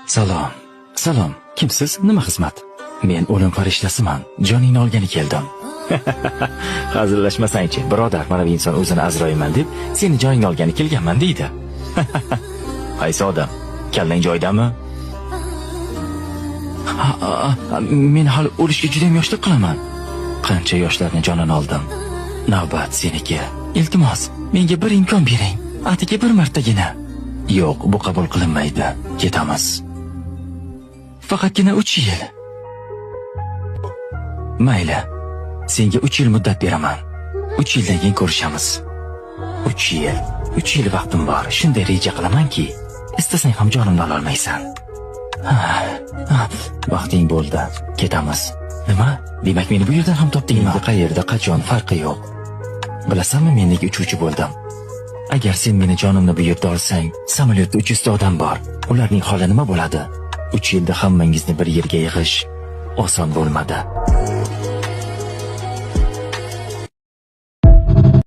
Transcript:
Salom. Salom. Kimsiz? Nima xizmat? Men o'lim farishtasiman. Joningni olgani keldim. Hazillashmasangchi, birodar, mana bu inson o'zini Azroilman deb, seni joningni olgani kelganman deydi. Qaysi odam? Kallang joyidami? Ha, men hali o'lishga juda ham yoshlik qilaman. Qancha yoshlarni jonini oldim. Navbat seniki. Iltimos, menga bir imkon bering. Atigi bir martagina. Yo'q, bu qabul qilinmaydi. Ketamiz. Faqatgina 3 yil. Mayli. Senga 3 yil muddat beraman. 3 yildan keyin ko'rishamiz. 3 yil. 3 yil vaqtim bor. Shunday reja qilamanki, istasang ham jonimni ololmaysan. Ha, vaqting bo'ldi. Ketamiz. Nima? Demak, meni bu yerdan ham topdingmi? Endi qayerda, qachon farqi yo'q. Bilasanmi, men nega uchuvchi bo'ldim? Agar sen meni jonimni bu yerda olsang, samolyotda 300 ta odam bor. Ularning holi nima bo'ladi? 3 yilda hammangizni bir yerga yig'ish oson bo'lmadi.